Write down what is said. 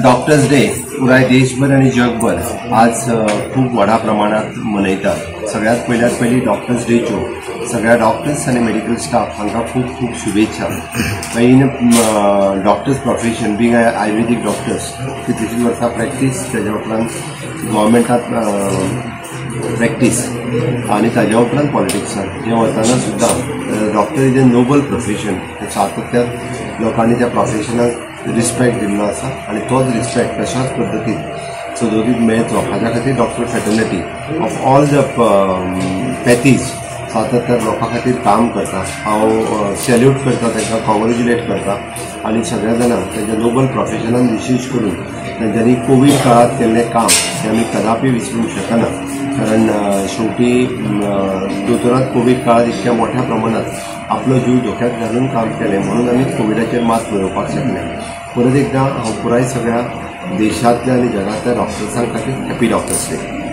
Doctors day पुराय देशभर आणि जगभर आज खूप व्हडा प्रमाणात मनयतात. सगळ्यात पयल्यात पयली डॉक्टर्स डेच्यो सगळ्या डॉक्टर्स आनी मेडिकल स्टाफ हांकां खूब खूब शुभेच्छा. In doctors profession being Ayurvedic doctors कितलीशींच वर्सां प्रॅक्टीस, ताज्या उपरांत गव्हर्मेंटात प्रॅक्टीस आनी ताज्या उपरांत पॉलिटिक्सान हें वतना सुद्दां doctor is a noble profession. सातत्यान लोकांनी त्या प्रोफेशनाक रिस्पेक्ट दिल्लो आसा आनी तोच रिस्पेक्ट तशाच पद्दतीन सदोदीत मेळचो हाज्या खातीर doctor fraternity of all the pathies सातत्यान लोकां खातीर काम करता. हांव सॅल्यूट करता तांकां, कॉंग्रेच्युलेट करता आनी सगळ्या जाणांक तांच्या नोबल प्रोफेशनान विशेश करून तांच्यांनी कोवीड काळांत केल्लें काम हें आमी कदापी विसरूंक शकना. कारण शेवटी दोतोरान कोवीड काळांत इतक्या मोठ्या प्रमाणात आपलो जीव धोक्यात घालून काम केलें म्हणून आमी कोविडाचेर मात मेळोवपाक शकले. परत एकदां हांव पुराय सगळ्या देशांतल्या आनी जगांतल्या डॉक्टर्सां खातीर हॅपी डॉक्टर्स डे.